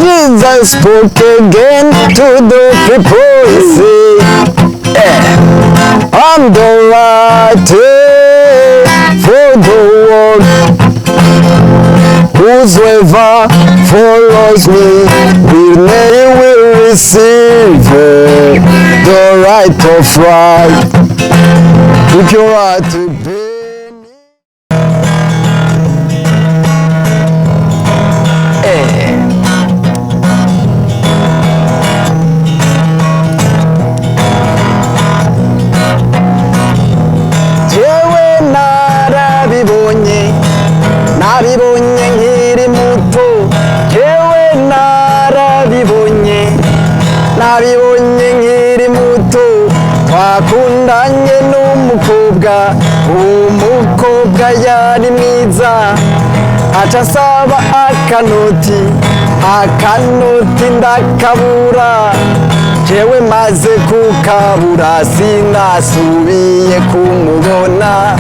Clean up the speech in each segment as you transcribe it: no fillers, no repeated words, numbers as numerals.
Jesus spoke again to the people, he said, I'm the right way for the world. Whosoever follows me will never will receive the right of right. If you are to be. Jewe narabibonye, nabibonye nkiri muto. Jewe narabibonye, nabibonye nkiri muto. Twakundanye n'umukobwa, umukobwa yari mwiza, aca asaba akanoti, akanoti ndakabura. Jewe maze kukabura sinasubiye kumubona.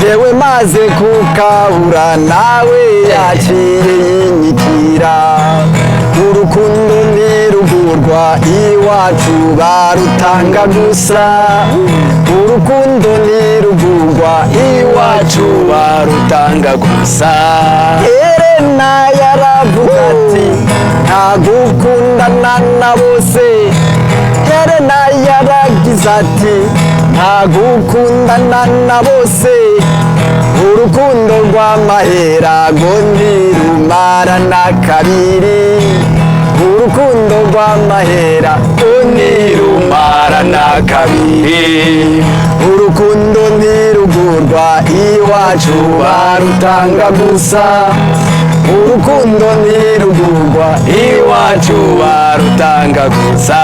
Jewe maze kukabura nawe yaciye yinyikira. Urukundo ntirugurwa, iwacu barutanga gusa. Urukundo ntirugurwa, iwacu barutanga gusa. Helena yaravuze ati nta gukundana na bose. Helena yaragize ati nta gukundana na bose. Urukundo rw'amahera ngo ntirumara na kabiri. Urukundo rw'amahera ngo ntirumara na kabiri. Urukundo ntirugurwa, iwacu barutanga gusa. Urukundo ntirugurwa, iwacu barutanga gusa.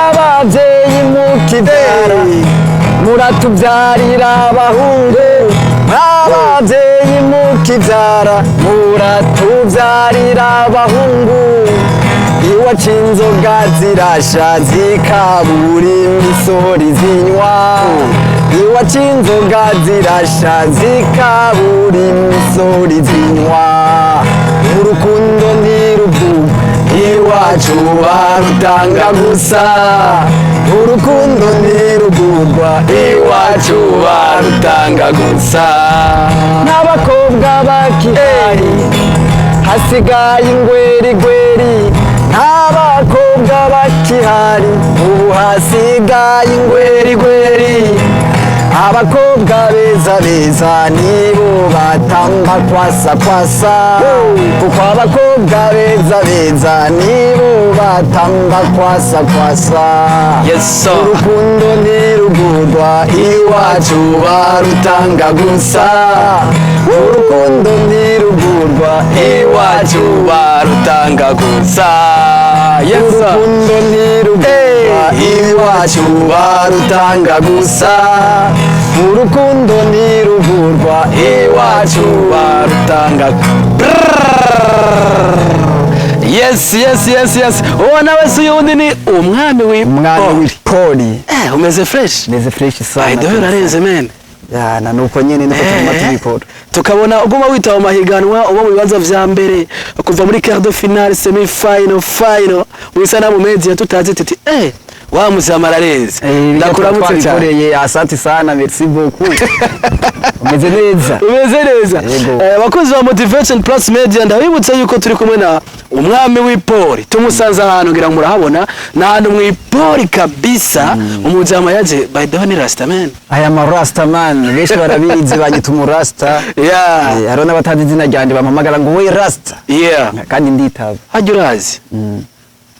Ababyeyi mukibyara muratubyarira abahungu. Ababyeyi mukibyara muratubyarira abahungu. Iwacu inzoga zirasha zikabura imisori zinywa. Iwacu inzoga zirasha zikabura imisori zinywa. Urukundo ntirugurwa, iwacu barutanga gusa. Urukundo ntirugurwa, iwacu barutanga gusa. N'abakobwa bakihari hasigaye ingwerigweri. N'abakobwa bakihari ubu hasigaye ingwerigweri. Abakobwa beza beza nibo batamba kwasa kwasa. Kuko abakobwa beza beza nibo batamba kwasa kwasa. Yes sir. Urukundo ntirugurwa, iwacu barutanga gusa. Urukundo ntirugurwa, iwacu barutanga gusa. Yes sir. Urukundo ntirugurwa, iwacu barutanga gusa. Urukundo ntirugurwa, iwacu barutanga. Yes, uwo nawe si uyundi, ni umwami Umwami w'ipoli. W'ipoli. Eh, umeze fresh. Meze fresh sana. By the way, urarenze man. Yana nuko nyene niko tuguma tubikora. Tukabona uguma witaba amahiganwa, uba mu bibanza vya mbere kuva muri quart de finale, semi final, final, mu media tutazi tuti wa muzama ararenze. Ndakuramutse cyane. Twabikoreye. Asante sana, merci beaucoup. Umeze neza? Umeze neza. Yego. Abakozi ba Motivation Plus Media, ndabibutsa yuko turi kumwe na umwami w'ipori. Tumusanze ahantu, ngira ngo murahabona, ni ahantu mu ipori kabisa. Umujama yaje, by the way, ni Rastaman. Aya ma Rastaman benshi barabizi, banyita umurasta. Hariho n'abatazi izina ryanje bampamagara ngo we Rasta. Kandi nditaba. Hajya urazi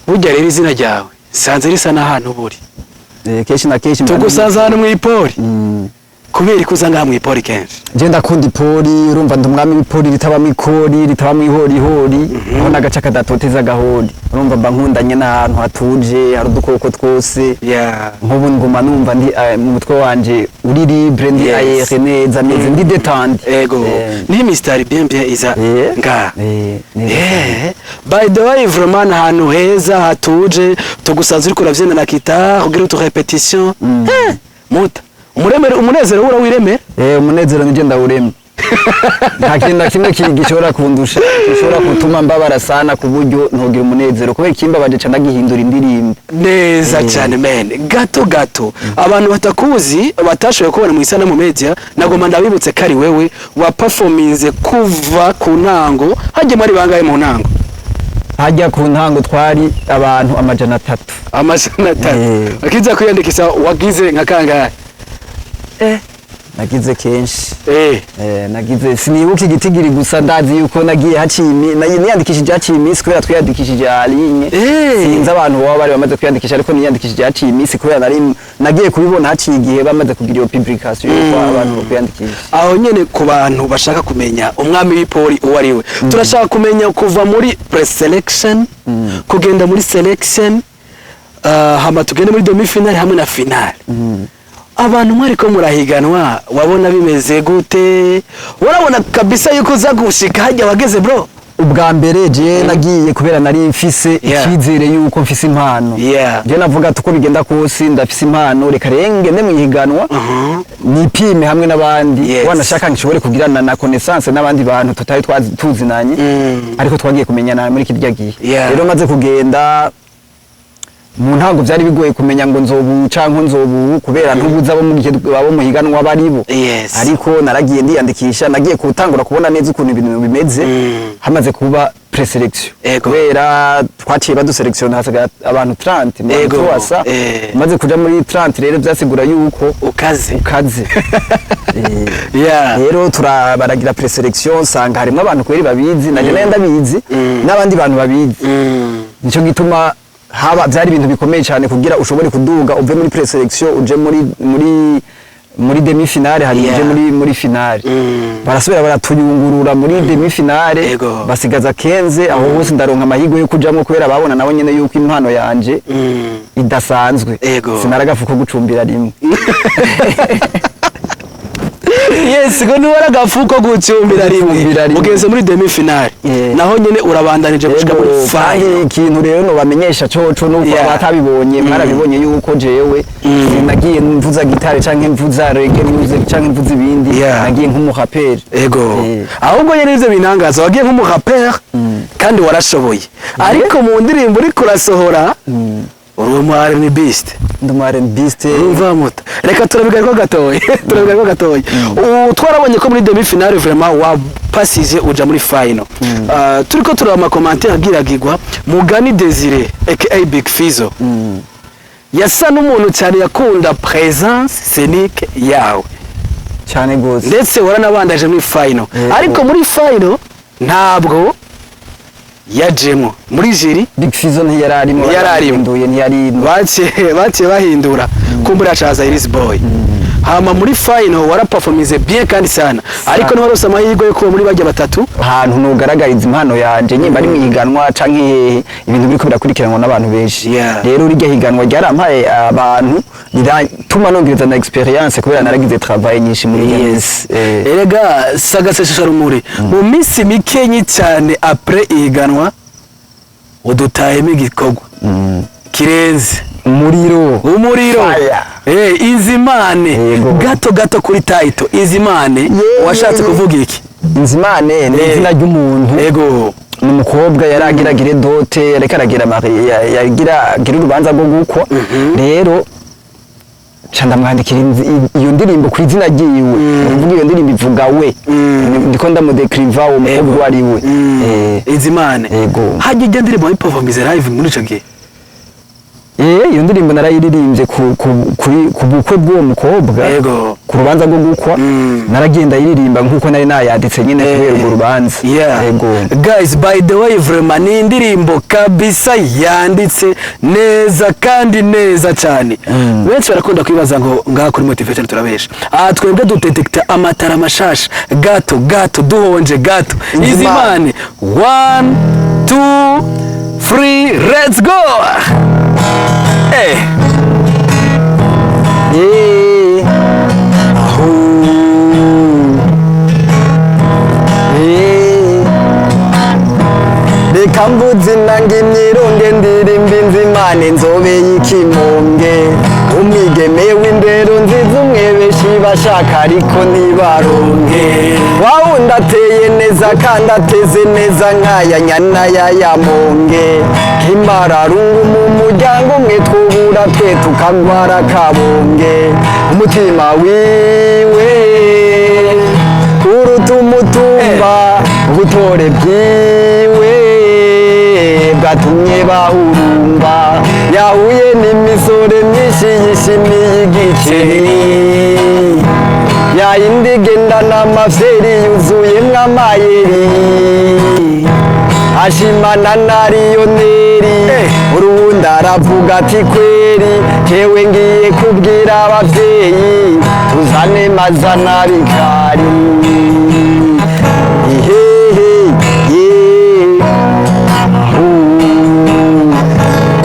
burya rero izina ryawe sanze risa n'ahantu buri. Kenshi na kenshi Tugusanze ahantu mu ipori. Kubera ko uza ngaha mu ipori kenshi? Je ndakunda ipori, urumva ndi umwami w'ipori ritabamo ikori, ritabamo ihorihori, aho n'agace kadatoteza agahori. Urumva mba nkundanye n'ahantu hatuje, hari udukoko twose. Nk'ubu nguma numva ndi mu mutwe wanje uri libre, ndi aéré neza, meze ndi détendu. Ego. Ni mistari bien bien iza ngaha. Neza cyane. By the way, vraiment ni ahantu heza hatuje. Tugusanze uriko uravyina na guitare, ugira utu répétition. Muta umuremere, umunezero ura wiremera. Umunezero nije ndawurema. Nta kintu na kimwe gishobora kundusha, gishobora gutuma mbabara sana ku buryo ntogira umunezero, kubera ikimbabaje ca ndagihindura indirimbo. Neza cyane, man. Gato gato, abantu batakuzi, batashoboye kubona mu Isanamu Media, nagomba ndabibutse ko ari wewe wa performinze kuva ku ntango. Hajye muri bangahe mu ntango? Hajya ku ntango twari abantu 300. 300? Eh. Akiza kwiyandikisha wagize nka kangahe? Nagize kenshi. Nagize, sinibuka igitigiri, gusa ndazi yuko nagiye haciye niyandikishije haciye iminsi, kubera twiyandikishije en ligne. Sinzi abantu baba bari bamaze kwiyandikisha, ariko niyandikishije haciye iminsi, kubera nari nagiye kubibona haciye igihe bamaze kugira iyo publication yuko abantu bokwiyandikisha. Aho nyene, ku bantu bashaka kumenya umwami w'ipori uwo ari we, turashaka kumenya kuva muri pre-selection kugenda muri selection, hama tugende muri demi finale hamwe na finale. Abantu mwariko murahiganwa, wabona bimeze gute? Urabona kabisa yuko uza gushika hajya wageze, bro? Ubwa mbere je nagiye kubera nari mfise icyizere yuko mfise impano. Je navuga ati uko bigenda kose ndafise impano, reka rero ngende mu ihiganwa nipime hamwe n'abandi, wanashaka nshobore kugirana na connaissance n'abandi bantu tutari tuzinanye, ariko twagiye kumenyana muri kirya gihe. Rero maze kugenda, mu ntango byari bigoye kumenya ngo nzobu canke nzobu, kubera ntubuza abo mu gihe abo muhiganwa baribo. Ariko naragiye ndiyandikisha, nagiye gutangura kubona neza ukuntu ibintu bimeze hamaze kuba preselection, kubera twaciye badusélectionna hasigaye abantu 30 mu bantu twasa. Maze kuja muri 30 rero byasigura yuko ukaze. Ukaze. Rero turabaragira preselection, nsanga harimo abantu kweri babizi, naje nayo ndabizi, n'abandi bantu babizi. Nico gituma haba byari ibintu bikomeye cyane kugira ushobore kuduga uve muri preselection uje muri demi finale, hari uje muri finale. Barasubira baratuyungurura muri demi finale, basigaza 15. Aho hose ndaronka amahirwe yo kujamwo, kubera babona nabo nyene yuko impano yanje idasanzwe. Sinaragafu ko gucumbira rimwe. Yes, ngo ni waragafu ko gucumbira rimwe. Gucumbira rimwe. Ugeze muri demi finale, naho nyene urabandanije gushika muri Ego, kandi final. Ikintu rero nobamenyesha coco nuko abatabibonye, mwarabibonye yuko jewe nagiye mvuza gitari canke mvuza reggae music canke mvuza ibindi, nagiye nk'umuraperi. Ahubwo nyene ivyo binangaza, wagiye nk'umuraperi kandi warashoboye, ariko mu ndirimbo uriko urasohora uri umu R&Biste. Ndi umu R&Biste. Urumva muta, reka turabigaruka gatoya, turabigaruka gatoya. Ubu twarabonye ko muri demi finale vraiment wapasije uja muri final. Turiko turaba ama commentaires agiragirwa, Mugani Desire aka Big Fizzo yasa n'umuntu cyane yakunda présence scénique yawe. Cyane gose. Ndetse waranabandaje muri final. Ariko muri final ntabwo yajemwo muri jury. Big Fizzo ntiyari arimo. Ntiyari arimo. Yarahinduye, ntiyari. Baciye bahindura, kumbura acaza Iris Boy. Hama muri final waraperformize bien kandi sana, ariko ntiwarose amahirwe yo kuba muri bajya batatu. Ahantu nugaragariza impano yanje nyimba ari mu higanwa canke hehe, ibintu biriko birakurikiranwa n'abantu benshi. Rero rirya higanwa ryarampaye abantu, riratuma nongereza na experience, kubera naragize travail nyinshi muri iyo minsi. Erega sagasesesha rumuri, mu minsi mikenyi cyane après ihiganwa udutahemo igikorwa kirenze. Umuriro. Umuriro. Fire. Izimane. Gato gato kuri title Izimane, washatse kuvuga iki? Inzimane ni izina ry'umuntu. Ni umukobwa yari agira agire dot, yariko aragira yagira agira urubanza rwo gukwa. Rero ca ndamwandikira iyo ndirimbo ku izina ryiwe. Ni ukuvuga iyo ndirimbo ivuga we. Ndiko ndamudekriva uwo mukobwa uwo ari we. Izimane. Yego. Hajya ijya ndirimbo wayiperformize live muri ico gihe? Iyo ndirimbo narayiririmbye ku bukwe bw'uwo mukobwa, ku rubanza rwo gukwa. Naragenda yiririmba nk'uko nari nayanditse nyine, kubera urwo rubanza. Yego. Guys, by the way, vraiment ni indirimbo kabisa yanditse neza kandi neza cyane. Benshi barakunda kwibaza ngo ngaha kuri Motivation turabesha. Aha twebwe dudetekta amatara mashasha gato gato, duhonje gato. Izimane. Izimane. 1 2 3, let's go. Aho. Reka mvuze inanga imyironge, ndirimba inzimane, inzobe y'ikimonge. Umwigeme w'indero nziza, umwe benshi bashaka ariko ntibaronke. Wawundi ateye neza kandi ateze neza nk'aya nyana ya Yamonge. Kimararungu mu muryango umwe, twubura twe tukagwara kabonge. Umutima wiwe uruta umutumba, ubutore bwiwe bwatumye bahurumba. Yahuye n'imisore myinshi yishimiye igiceri, yayindi igendana amafyeri yuzuyemwo amayeri, ashimana na Lioneri. Uruwundi aravuga ati: "Kweri jewe ngiye kubwira abavyeyi, tuzane mazana bikari." Ihehe ye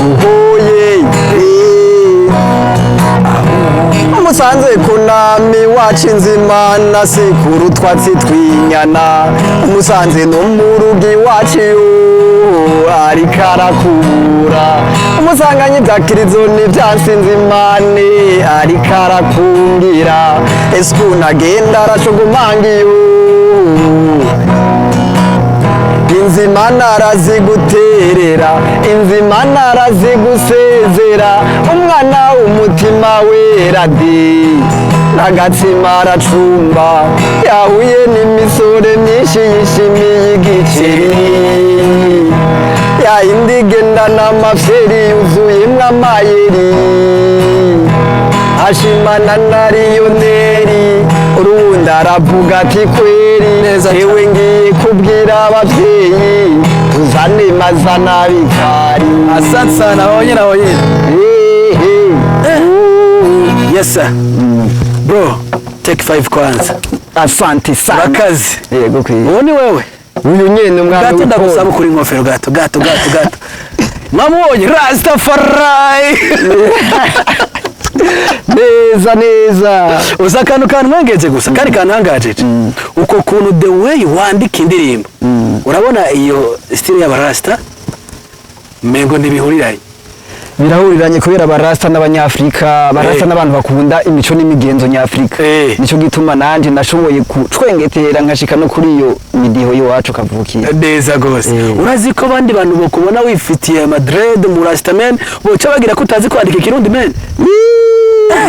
uhoye. Umusanze kunami wacu inzimana, sikuru utwatsi twinyana. Umusanze no mu rugo iwacu yo ariko arakubura. Umusanganye ivyakirizo n'ivyansinze imane, ariko arakungira. Ese ukuntu agenda arashogomanga iyo inzimana, araziguterera inzimana, arazigusezera. Umwana w'umutima wera de n'agatsima aracumba. Yahuye n'imisore myinshi yishimiye igiceri, yayindi igendana amafyeri yuzuyemwo amayeri, ashimana na Lioneri. Urundi aravuga ati: "Kweri Neza cyane. ewe ngiye kubwira abavyeyi, tuzane mazana bikari." Asante sana, aho nyine, aho nyine. Ehe. Yes sir, bro, take five kwanza. Asante sana. Urakaze. Yego kwiye. Uwo ni wewe? Uyu nyene, umwami Gato. w'ipoli. Ndagusaba kuri ingofero gato gato gato gato. Mwamubonye Rastafari. Neza neza. Uza akantu kantwengeje gusa kandi kantangajeje, uko kuntu the way wandika indirimbo, urabona iyo style y'abarasta mengo ntibihuriranye. Birahuriranye, kubera abarasta n'abanyafrika, abarasta n'abantu bakunda imico n'imigenzo nyafrika. Nico gituma nanje nashoboye kucwengetera nkashika no kuri iyo midiho y'iwacu kavukira. Neza gose. Urazi ko abandi bantu bokubona wifitiye Madrid mu Rastaman, boca bagira ko utazi kwandika ikirundi men.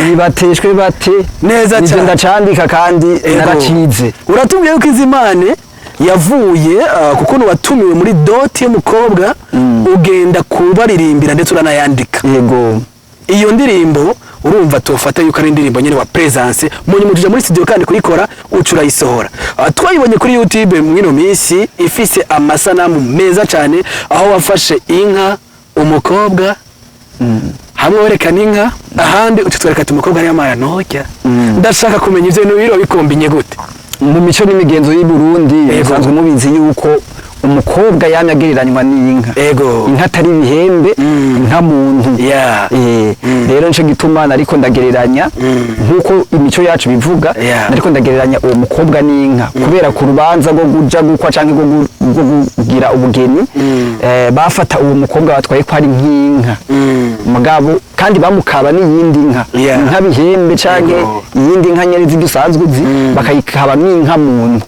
Nibateshwe bate. Neza Nivyo, cyane. ndacandika kandi naracize. Uratubwiye yuko izimane yavuye kuko watumiwe muri dot y'umukobwa, ugenda kubaririmbira ndetse uranayandika. Yego. Iyo ndirimbo urumva tufata yuko ari indirimbo nyene wa presence, mu nyuma tuja muri studio kandi kuyikora, uca urayisohora. Twayibonye kuri YouTube mwino minsi, ifise amasanamu meza cyane, aho wafashe inka, umukobwa, hamwe werekana inka, ahandi uca twereka ati umukobwa ariyo amaya ntojya. Ndashaka kumenya ivyo bintu biro bikombinye gute. Mu mico n'imigenzo y'i Burundi, musanzwe mubizi yuko umukobwa yamye agereranywa n'inka. Inka atari ibihembe, inka muntu. Rero nico gituma nariko ndagereranya, nkuko imico yacu bivuga, nariko ndagereranya uwo mukobwa n'inka, kubera ku rubanza rwo kuja gukwa canke rwo kugira ubugeni, bafata uwo mukobwa batwaye ko ari nk'inka. Mugabo kandi bamukaba n'iyindi nka, inka bihembe canke iyindi nka nyene dusanzwe uzi, bakayikaba n'inka muntu.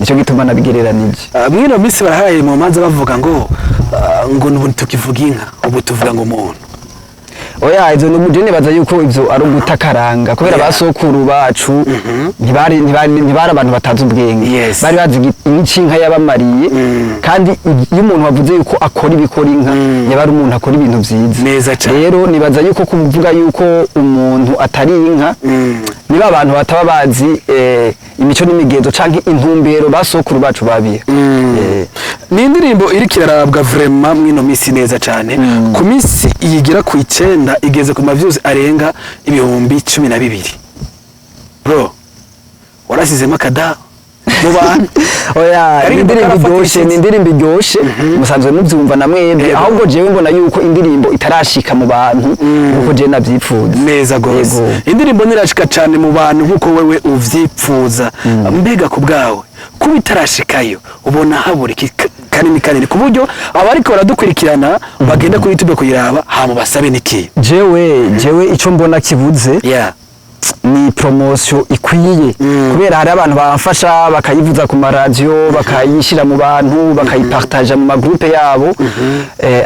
Nico gituma nabigereranije. Mwino minsi barahaye mu manza bavuga ngo ngo ubu tukivuga inka, ubu tuvuga ngo umuntu. Oya, ivyo ni je nibaza yuko ivyo ari ugutakaranga, kubera basokuru bacu ntibari abantu batazi ubwenge. Bari bazi imico inka yabamariye, kandi iyo umuntu wavuze yuko akora ibikora inka, yaba ari umuntu akora ibintu vyiza. Neza cane. Rero nibaza yuko kuvuga yuko umuntu atari inka, niba abantu bataba bazi imico n'imigenzo canke intumbero basokuru bacu babiha. Ni indirimbo iriko irarabwa vraiment mwino minsi neza cyane. Ku minsi yigera ku 9 igeze ku ma views arenga 12,000. Bro, warasizemo akada mu bantu. Oya, ni Karirimbo indirimbo karafata iryoshe, ni ibishitsi. indirimbo iryoshe, musanzwe mubyumva na mwebwe. Ahubwo jewe mbona yuko indirimbo itarashika mu bantu nkuko jewe navyipfuza. Neza gose. Yego. Indirimbo ntirashika cyane mu bantu nkuko wewe uvyipfuza. Mbega ku bwawe, kuba itarashikayo ubona habura iki? Kanini kanini, ku buryo abariko baradukurikirana bagenda kuri YouTube kuyiraba, hama basabe niki? Jewe ico mbona kibuze ni promotion ikwiye, kubera hari abantu bamfasha bakayivuza ku maradiyo, bakayishyira mu bantu, bakayipartaja mu magroupe yabo,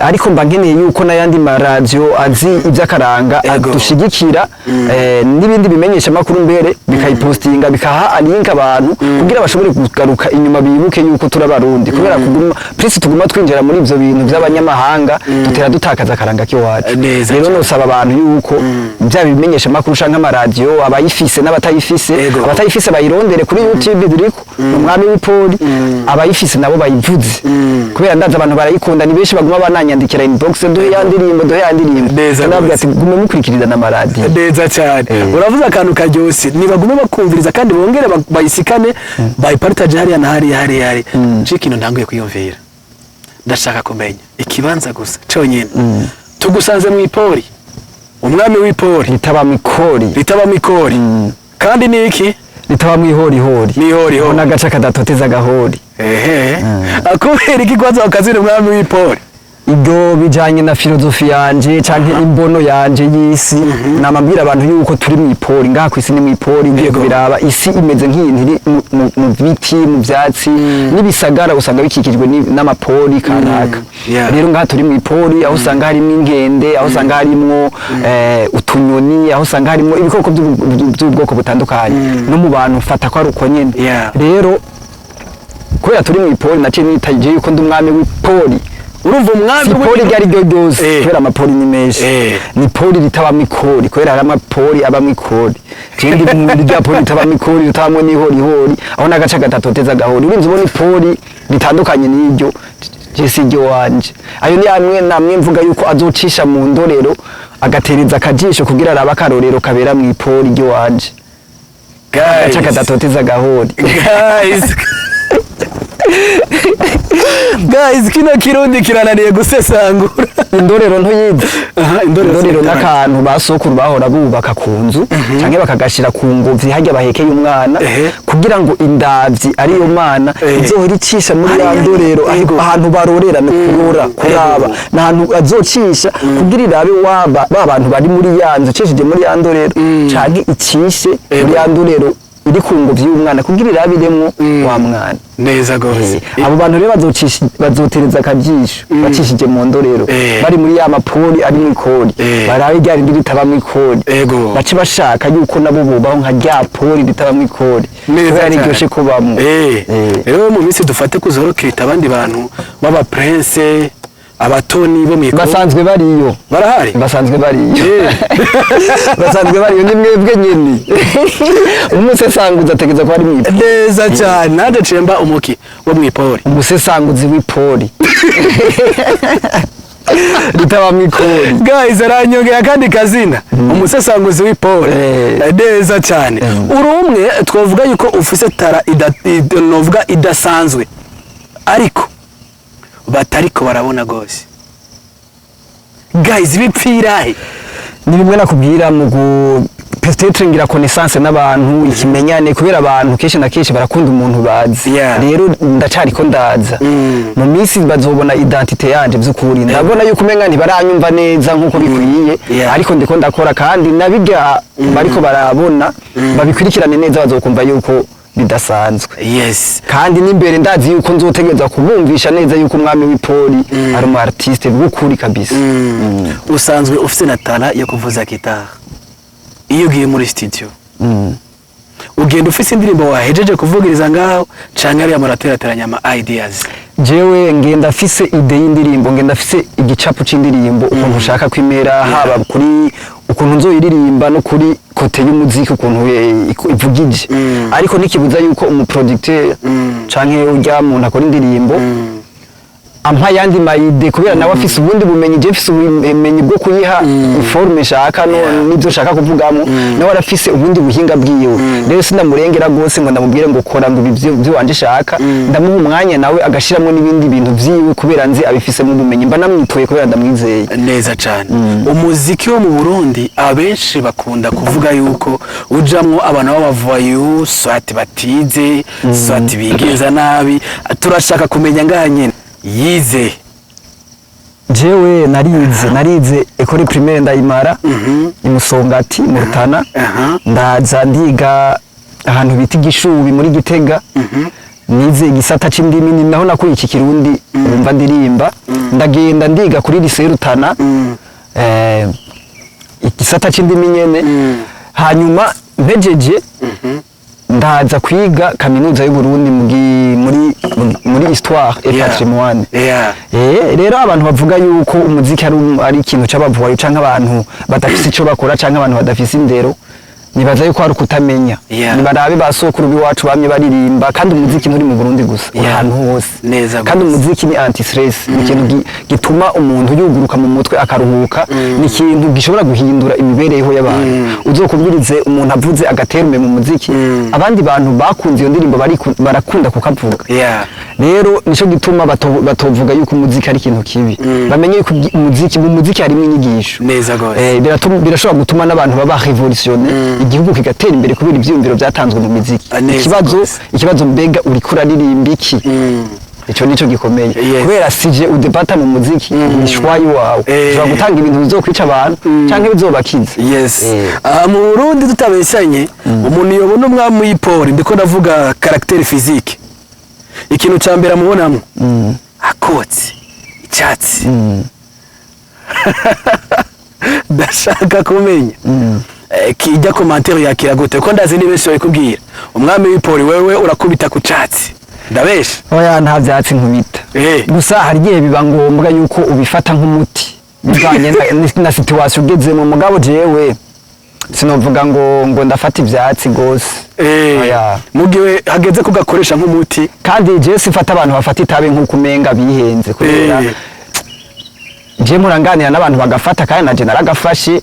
ariko mba nkeneye yuko n'ayandi maradiyo azi iby'akaranga adushigikira, n'ibindi bimenyesha makuru mbere bikayipostinga, bikaha link abantu kugira bashobore kugaruka inyuma bibuke yuko turi Abarundi, kubera kuguma plus tuguma twinjira muri ivyo bintu by'abanyamahanga, dutera dutakaza akaranga k'iwacu. Neza Rero cyane. nosaba abantu yuko bya bimenyesha makuru canke amaradiyo, abayifise n'abatayifise, abatayifise bayirondere kuri YouTube, biriko Umwami w'Ipoli, abayifise nabo bayivuze, kubera ndazi abantu barayikunda, ni benshi baguma bananyandikira inbox: "Duhe ya ndirimbo, duhe ya ndirimbo." Neza Ndababwira rwose. ati: "Gume mukurikirira n'amaradiyo." Neza cyane. Uravuze akantu karyoshye, nibagume bakumviriza kandi bongere bayisikane, bayipartage hariya na hariya hariya hariya. Nce ikintu ntanguye kwiyumvira, ndashaka kumenya ikibanza gusa cyonyine tugusanze mu ipori, umwami w'ipori Ritabamwo ikori. Ritabamo ikori, kandi ni iki? Ritabamwo ihorihori. Ni ihorihori. N'agace kadatoteza agahori. Ehe, akubera iki kwanza wakazina umwami w'ipori? Ibyo bijanye na filozofi yanje canke imbono yanje y'isi. Namabwira abantu yuko turi mu ipori ngaha kw'isi, ni mu ipori ugiye kubiraba. Isi imeze nk'iyintu iri mu biti, mu vyatsi, n'ibisagara usanga bikikijwe n'amapori kanaka. Rero ngaha turi mu ipori, aho usanga harimwo inkende, aho usanga harimwo utunyoni, aho usanga harimwo ibikoko by'ubwoko butandukanye. No mu bantu mfata ko ari uko nyene. Rero kubera turi mu ipori, naciye nitaje yuko ndi umwami w'ipori. Urumva, umwami Si pori iryo ari ryo ryose, kubera amapori ni menshi. Ni pori ritabamwo ikori, kubera hari amapori abamwo ikori. Jewe ndi muri rya pori ritabamwo ikori, ritabamwo n'ihorihori, aho n'agace gatatoteza agahori. Urinze ubona ipori ritandukanye n'iryo, je si iryo wanje. Ayo ni amwe namwe mvuga yuko azocisha mu ndorero, agatereza akajisho kugira arabe akarorero kabera mu ipori ry'iwanje, agace Guys. kadatoteza agahori. Guys, guys, kino kirundi kirananiye gusesangura. Indorero ntuyizi? Aha, indorero. Indorero Sinzi. n'akantu ba sokuru bahora bubaka ku nzu canke bakagashira ku ngobyi harya bahekeye umwana, kugira ngo indavyi ariyo mana izohora icisha muri ya ndorero. Ahantu barorera ni kurora, kuraba, ni ahantu azocisha kugira irabe waba ba bantu bari muri ya nzu, icishije muri ya ndorero, canke icishe muri ya ndorero iri ku ngobyi y'umwana kugira irabiremwo wa mwana. Neza gose. Abo bantu rero bazocisha, bazotereza akajisho bacishije mu ndorero, bari muri ya mapori ari mu ikori, barabe rya rindi ritabamwo ikori, bace bashaka yuko nabo bubaho nka rya pori ritabamwo ikori, Neza kubera cyane. riryoshe kubamwo. Rero mu minsi dufate kuzorokirita abandi bantu b'aba prince, abatoni bo mu ikori. Basanzwe bariyo. Barahari. Basanzwe bariyo. Basanzwe bariyo, ni mwebwe nyene. Umusesanguzi ategeza ko ari mu ipori. Neza cyane, nanjye cemba umuki wo mu ipori. Umusesanguzi w'ipori ritabamwo ikori. Guys, aranyongera akandi kazina, umusesanguzi w'ipori. Neza cyane. Uri umwe twavuga yuko ufise talent novuga idasanzwe, ariko batariko barabona gose. Guys, bipfirahe? Ni bimwe nakubwira mu gu peut-être ngira connaissance n'abantu, ikimenyane, kubera abantu kenshi na kenshi barakunda umuntu bazi. Rero ndacariko ndaza, mu minsi bazobona identité yanje by'ukuri. Ndabona yuko umenga ntibaranyumva neza nkuko bikwiye, ariko ndiko ndakora, kandi nabirya bariko barabona babikurikirane neza, bazokumva yuko bidasanzwe. Kandi n'imbere ndazi yuko nzotegereza kubumvisha neza yuko umwami w'ipori ari umu artiste w'ukuri kabisa. Usanzwe ufise na talent yo kuvuza guitare. Iyo ugiye muri studio, ugenda ufise indirimbo wahejeje kuvugiriza ngaho, canke ariya muraterateranya ama ideas? Jewe ngenda afise idée y'indirimbo, ngenda afise igicapo c'indirimbo, ukuntu ushaka kwimera, haba kuri ukuntu nzoyiririmba no kuri côté y'umuziki ukuntu ivugije. Ariko ntikibuza yuko umuproducteur canke urya muntu akora indirimbo ampa yandi ma idées, kubera nawe afise ubundi bumenyi. Je mfise ubumenyi bwo kuyiha forme nshaka no n'ibyo nshaka kuvugamo, nawe arafise ubundi buhinga bwiwe. Rero sinamurengera gose ngo ndamubwire ngo kora ngo ibi byo wanje shaka. Ndamuha umwanya nawe agashiramo n'ibindi bintu vyiwe, kubera nzi abifisemo ubumenyi, mba namwitoye kubera ndamwizeye. Neza cyane. Umuziki wo mu Burundi, abenshi bakunda kuvuga yuko ujamwo abantu b'abavayu, soit batize, soit bigenza nabi. Turashaka kumenya ngaha nyene. Yize? Jewe narize école primaire, ndayimara imusongati mu Rutana. Ndaza ndiga ahantu bita Igishubi muri Gitega, nize igisata c'indimi, ni naho nakuye iki Kirundi wumva ndirimba. Ndagenda ndiga kuri lycée Rutana, igisata c'indimi nyene. Hanyuma mpejeje ndaza kwiga Kaminuza y'u Burundi muri histoire et patrimoine. Rero abantu bavuga yuko umuziki ari ikintu c'abavuwayo canke abantu badafise ico bakora canke abantu badafise indero, nibaza yuko hari ukutamenya. Nibarabe ba sokuru b'iwacu bamye baririmba, kandi umuziki nturi mu Burundi gusa, uri ahantu hose. Neza Kandi gose. umuziki ni anti stress, ni ikintu gituma umuntu yuguruka mu mutwe akaruhuka, ni ikintu gishobora guhindura imibereho y'abantu. Uzokumvirize umuntu avuze agaterume mu muziki, abandi bantu bakunze iyo ndirimbo barakunda kukavuga. Rero nico gituma batovuga yuko umuziki ari ikintu kibi. Bamenye yuko mu muziki harimo inyigisho. Neza gose. Birashobora gutuma n'abantu baba révolutionnaires, igihugu kigatera imbere kubera ivyiyumviro vyatanzwe mu miziki. Ah, neza Ikibazo, gose. ikibazo, mbega uriko uraririmba iki? Ico nico gikomeye. Kubera sije udebata mu muziki ni choix iwawe. Ushobora gutanga ibintu bizokwica abantu canke bizobakiza. Yes. Aha mu Burundi, tutabeshanye, umuntu yobona umwami w'ipori, ndiko ndavuga caractère physique, ikintu ca mbere amubonamo akotsi icyatsi. Ndashaka kumenya kijya commentaire yakira gute, ko ndazi ni benshi babikubwira: umwami w'ipori, wewe urakubita ku catsi, ndabesha? Oya, nta vyatsi nkubita. Gusa hari igihe biba ngombwa yuko ubifata nk'umuti bivanye na situation ugezemo. Mugabo jewe sinovuga ngo ndafata ivyatsi gose. Oya. Mu gihe hageze kugakoresha nk'umuti. Kandi jewe sifata abantu bafata itabi nk'uko umenga bihenze, kubera jewe mpora nganira n'abantu bagafata, kandi naje naragafashe.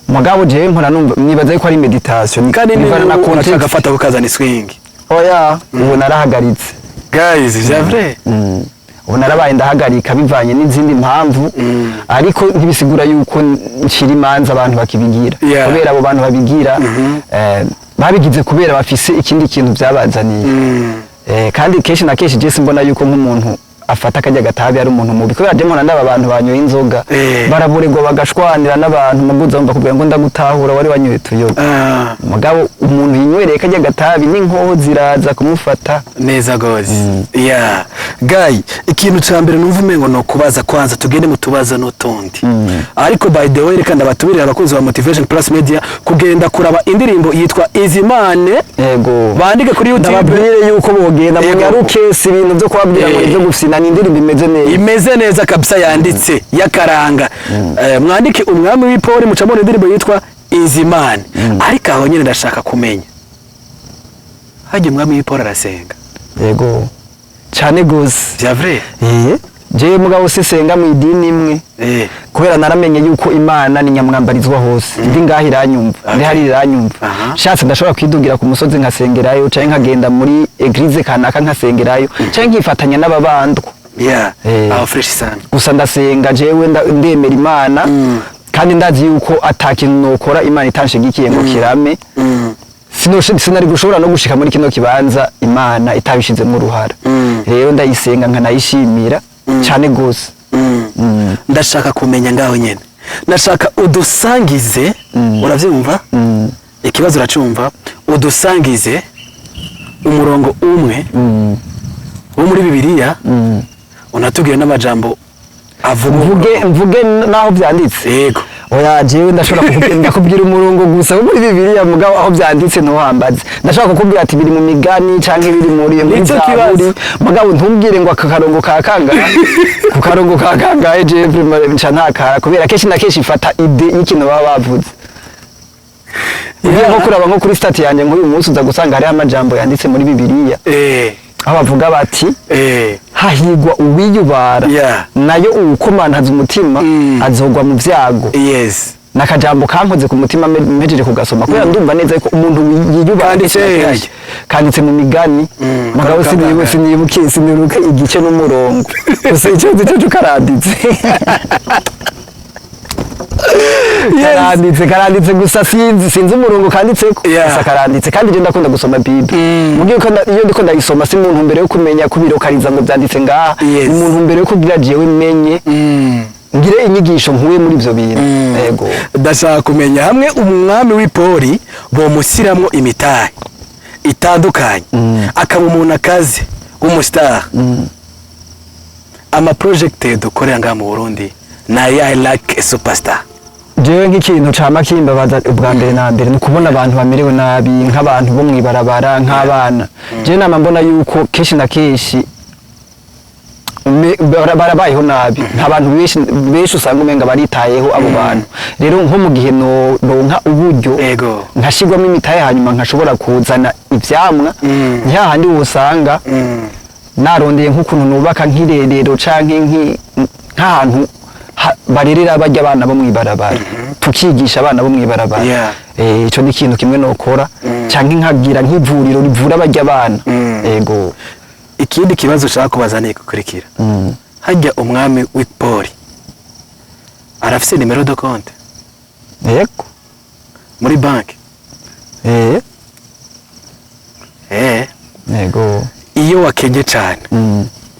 Mugabo jewe mpora numva, nibaza yuko ari méditation. Kandi Bivana na niba contexte. uracagafata kukazana swing? Oya, ubu narahagaritse. Guys, c'est vrai. Ubu narabaye ndahagarika bivanye n'izindi mpamvu, ariko ntibisigura yuko nshira imanza abantu bakibigira, kubera abo bantu babigira babigize kubera bafise ikindi kintu byabazaniye. Kandi kenshi na kenshi je simbona yuko nk'umuntu afata akarya gatabi ari umuntu mubi, kubera je mpora ndaba abantu banyoye inzoga baraburegwa, bagashwanira n'abantu, muguza bumva kubwira ngo ndagutahura, wari wanyoye utuyoga. Mugabo umuntu yinywereye karya gatabi n'inkoho ziraza kumufata. Neza gose. Yeah, guy, ikintu ca mbere numva umengo no kubaza, kwanza tugende mu tubazo n'utundi, ariko by the way, reka ndabatumire abakunzi ba Motivation Plus Media kugenda kuraba indirimbo yitwa Izimane. Yego. Bandike kuri YouTube. Ndababwire yuko bogenda munyaruke, si ibintu byo kubabwira ngo ibyo gufyina, ni indirimbo imeze neza. Imeze neza kabisa, yanditse y'akaranga. Mwandike umwami w'ipori, mucamona indirimbo yitwa Izimane. Ariko aho nyine ndashaka kumenya, hajya umwami w'ipori arasenga? Yego, cyane gose. C'est vrai? Eh, jewe mugabo sisenga mu idini imwe, kubera naramenye yuko Imana ni nyamwambarizwa hose. Ndi ngaho iranyumva, ndi hari iranyumva. Shatse ndashobora kwidugira ku musozi nkasengerayo, canke nkagenda muri église kanaka nkasengerayo, canke nkifatanya n'ababandwa. Aho fresh sana. Gusa ndasenga jewe, ndemera Imana, kandi ndazi yuko ata kintu nokora Imana itanshigikiye ngo kirame. Sinari gushobora no gushika muri kino kibanza Imana itabishizemo uruhara. Rero ndayisenga nkanayishimira cyane gose. Ndashaka kumenya ngaho nyene, ndashaka udusangize, uravyumva? Ikibazo uracumva? Udusangize umurongo umwe wo muri Bibiliya, unatubwire n'amajambo avuga. Mvuge naho byanditse? Yego. Oya, jewe ndashobora kukubwira, ndakubwira umurongo gusa wo muri Bibiliya, mugabo aho byanditse ntuhambaze. Ndashobora kukubwira ati biri mu Migani canke biri muri Nico Zaburi, kibazo. mugabo ntumbwire ngo aka karongo ka kangahe ku karongo ka kangahe, jewe vraiment nca ntakara, kubera kenshi na kenshi mfata idée y'ikintu baba bavuze. Ugiye nko kuraba nko kuri statut yanjye nk'uyu munsi, uza gusanga hariho amajambo yanditse muri Bibiliya, aho bavuga bati hahigwa uwiyubara, nayo uwukomantaza umutima azogwa mu byago. Nakajambo kankoze ku mutima mpejeje kugasoma, kubera ndumva neza yuko umuntu yiyubara Kanditse kenshi na kenshi, kanditse mu Migani. Mugabo sinibuke igice n'umurongo, gusa icyo nzi cyo karanditse. Karanditse, karanditse gusa sinzi umurongo kanditseko. Gusa karanditse, kandi je ndakunda gusoma Bible. Mugiye ko iyo ndiko ndayisoma, si mu ntumbero yo kumenya kubirokariza ngo byanditse ngaha, ni mu ntumbero yo kugira jewe menye, ngire inyigisho nkuye muri ivyo bintu. Yego. Ndashaka kumenya hamwe umwami w'ipori bomusiramwo imitahe itandukanye, akaba umuntu akaze w'umustar, ama project dukorera ngaha mu Burundi ni ayahe like a superstar? Jewe nk'ikintu cama kimbabaza ubwa mbere na mbere ni ukubona abantu bamerewe nabi, nk'abantu bo mw'ibarabara, nk'abana. Jewe nama mbona yuko kenshi na kenshi barabayeho nabi. Nta bantu benshi benshi usanga umenga baritayeho abo bantu. Rero nko mu gihe noronka uburyo, nkashirwamo imitahe, hanyuma nkashobora kuzana ivyamwa, ni hahandi wosanga narondeye nk'ukuntu nubaka nk'irerero canke nk'ahantu barerera barya abana bo mw'ibarabara, tukigisha abana bo mw'ibarabara. Ico ni ikintu kimwe nokora, canke nkagira nk'ivuriro rivura barya abana. Ego. Ikindi kibazo ushaka kubaza ni gukurikira: hajya umwami w'ipori arafise numéro de compte? Yego. Muri banki? Eh. Yego. Iyo wakenye cane,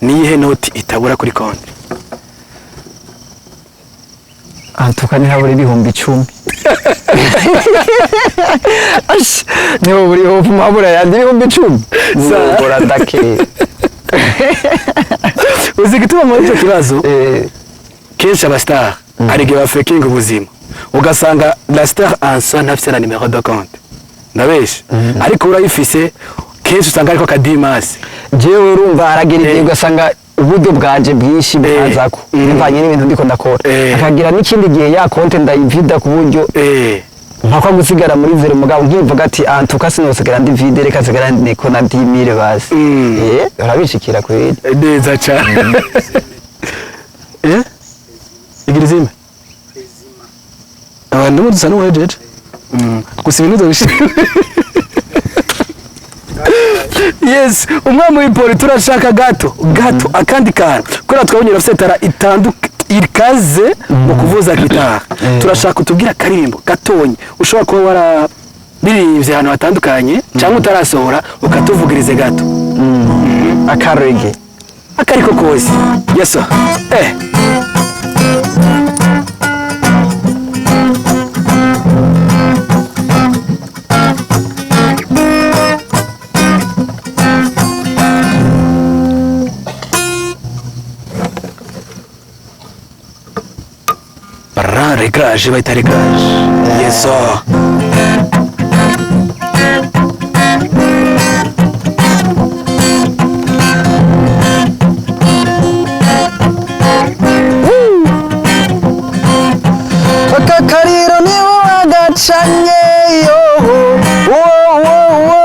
niyihe noti itabura kuri konti? Antuka ntihabura 10,000. Ash, niho buri hofu mpabura yandi 10,000. Nzogora ndake. Uzi igituma muri icyo kibazo? Eh. Kenshi abastar hari igihe bafekinga ubuzima, ugasanga la star en soi ntafise na numéro de compte, ndabeshe? Ariko urayifise, kenshi usanga ariko akadimasi. Jewe urumva haragera igihe ugasanga uburyo bwanje bwinshi bwazako bivanye n'ibintu ndiko ndakora, akagira n'ikindi gihe ya konte ndayivida ku buryo mpakwa gusigara muri zéro. Mugabo nkivuga ati antuka sinosigara ndi vide, reka sigara ndiko na 10 000 basi. Urabishikira kweli. Neza cyane. Igira izime abantu dusa n'uwejeje gusa ibintu bishimye. Yes, umwami w'ipoli, turashaka gato gato akandi kantu kubera twabonye urafite talent itanduka ikaze mu kuvuza gitari. Turashaka utubwira akaririmbo gatonyi ushobora kuba wararirimbye ahantu hatandukanye cyangwa utarasohora, ukatuvugirize gato. Akarege? Akariko kose. Yes sir. Bara réglage, bayita réglage. Yes sir. Aka kariro niwe wagacanye yoho wo wo wo,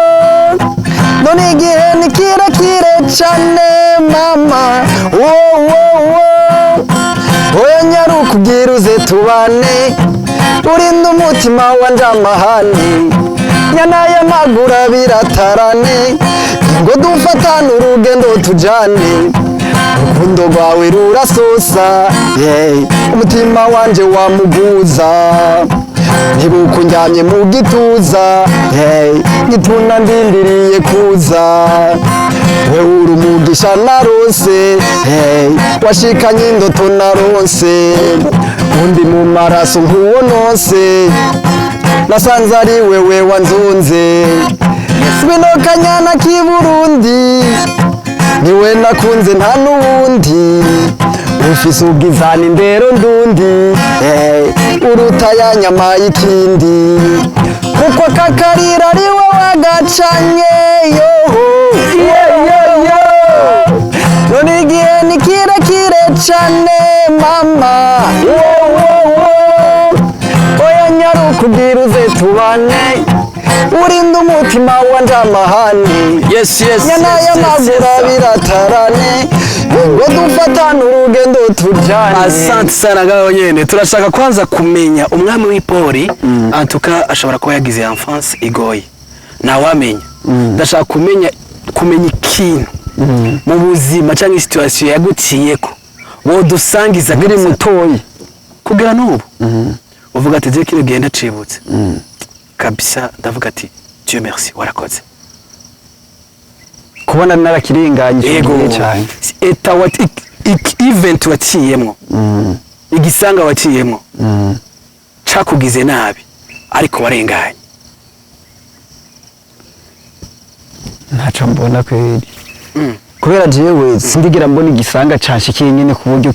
none igihe ni kirekire cane mama wo wo wo. Oya nyaruka ubwira uze tubane, urinde umutima wanje amahane, nyana y'amaguru abiratarane, ngo dufatane urugendo tujane. Urukundo rwawe rurasosa, yeah. Umutima wanje wamuguza nibuka unjyamye mu gituza, yeah. Gituna ndindiriye kuza, wewe uri umugisha narose, hey. Washikanye indoto naronse, undi mu maraso nk'uwo nonse, nasanze ari wewe wanzunze. Ngwino kanyana k'i Burundi, niwe nakunze nta n'uwundi, ufise ubwiza n'indero ndundi, uruta ya nyama y'ikindi, kuko akakarira ari we wagacanye yoho yo. None igihe ni kirekire cane mama wo wo wo. Oya nyaruka ubwira uze tubane, urinde umutima wanje amahane, nyana y'amaguru abiratarane, ngo dufatane urugendo tujane. Asante sana. Ngaho nyene turashaka kwanza kumenya umwami w'ipori. Antuka ashobora kuba yagize enfance igoye, ntawamenya. Ndashaka kumenya ikintu mu buzima cyangwa situation yaguciyeko wodusangiza Nkiri kabisa. mutoyi? Kugera n'ubu. Uvuga ati: "Je kino gihe ndacibutse kabisa, ndavuga ati Dieu merci, warakoze." Kubona narakirenganye ico gihe cyane. Eta event waciyemwo, igisanga waciyemwo cakugize nabi, ariko warenganye. Ntaco mbona kweri, kubera jewe sindigera mbona igisanga canshikiye nyene ku buryo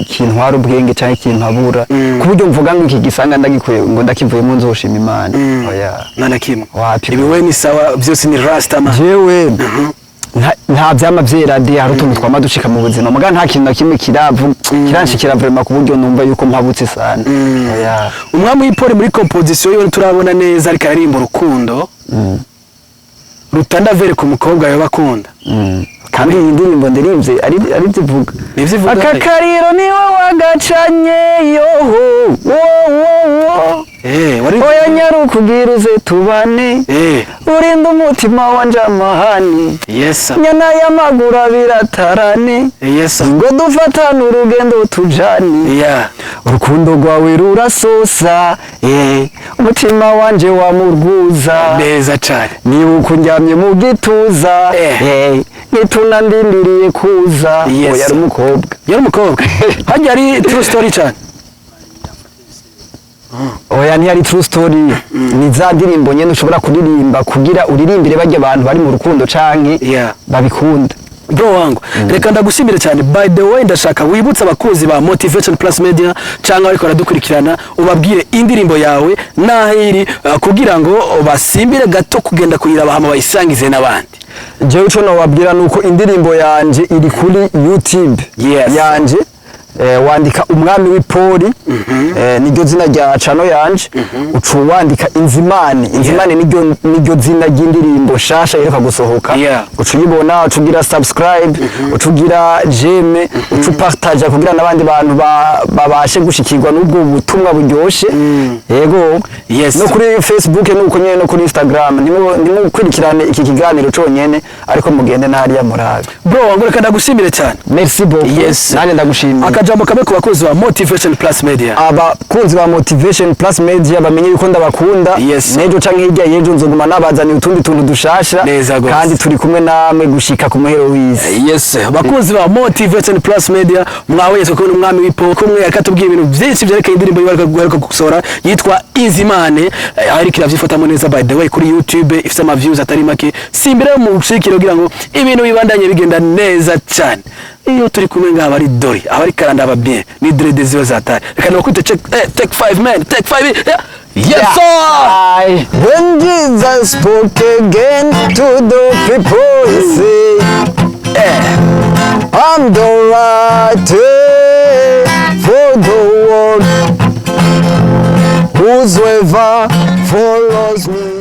kintwara ubwenge canke kintabura, ku buryo mvuga ngo iki gisanga ndagikuye, ngo ndakivuyemo nzoshima Imana. Oya. Nta na kimwe. Wapi. Ibi we ni sawa, byose ni rastama. Jewe nta vyama vyera de. Hari utuntu twama dushika mu buzima, muga nta kintu na kimwe kiravu kiranshikira vraiment ku buryo numva yuko mpabutse sana. Oya. Umwami w'ipoli muri composition yiwe turabona neza ariko aririmba urukundo rutanda ku mukobwa yoba akunda. Kandi iyi ndirimbo ndirimvye ari zivuga. Nivyo ivuga. Aka kariro niwe wagacanye, yoho wo wo wo. Wari Oya, nyarukugira uze tubane, urinde umutima wanje amahani, nyana y'amaguru abiratarane, ngo dufatane urugendo tujane. Urukundo rwawe rurasosa, umutima wanje wamurwuza. Neza cyane. Niba ukundyamye mu gituza, nituna ndindiriye kuza. Oya, yari umukobwa. Yari umukobwa, hajya ari true story cyane. Oya, ntiyari true story. Ni za ndirimbo nyene ushobora kuririmba kugira uririmbire barya abantu bari mu rukundo canke babikunda. Bro wangu, reka ndagushimire cyane. By the way, ndashaka wibutse abakunzi ba Motivation Plus Media cyangwa ariko baradukurikirana, ubabwire indirimbo yawe n'aho iri, kugira ngo basimbire gato kugenda kuyiraba hama bayisangize n'abandi. Jewe ico nobabwira nuko indirimbo yanje iri kuri YouTube yanje. Wandika Umwami w'Ipoli, niryo zina rya channel yanje, uca wandika Inzimane. Inzimane niryo zina ry'indirimbo shasha iheruka gusohoka. Uca uyibona, uca ugira subscribe, uca ugira j'aime, uca upartage kugira n'abandi bantu babashe gushikirwa n'ubwo butumwa buryoshe. Yego. No kuri Facebook nuko nyene, no kuri Instagram. Ntimukurikirane iki kiganiro conyene, ariko mugende na hariya murabe. Bro wangu, reka ndagushimire cyane. Merci beaucoup. Nanjye ndagushimiye. Akajambo kamwe ku bakunzi ba Motivation Plus Media. Abakunzi ba Motivation Plus Media bamenye yuko ndabakunda. N'ejo canke hirya y'ejo nzoguma nabazaniye utundi tuntu dushasha. Neza gose. Kandi turi kumwe namwe gushika ku muhero w'isi. Yes, bakunzi ba Motivation Plus Media, mwabonye kubona umwami w'ipo kumwe akatubwira ibintu byinshi byerekeye indirimbo yiwe ariko gusohora yitwa Izimane. Ariko iravyifatamo neza. By the way, kuri YouTube ifite ama views atari make. Simbira mu bushikiro kugira ngo ibintu bibandanye bigenda neza cyane. Iyo turi kumwe ngaha ari dori abari karanda aba bien ni dread ziba zatari. Reka nakwite check, take 5 man, take 5, yeah. Yes sir. Aye. When Jesus spoke again to the people, he said, "I'm the right way for the world. Whosoever follows me."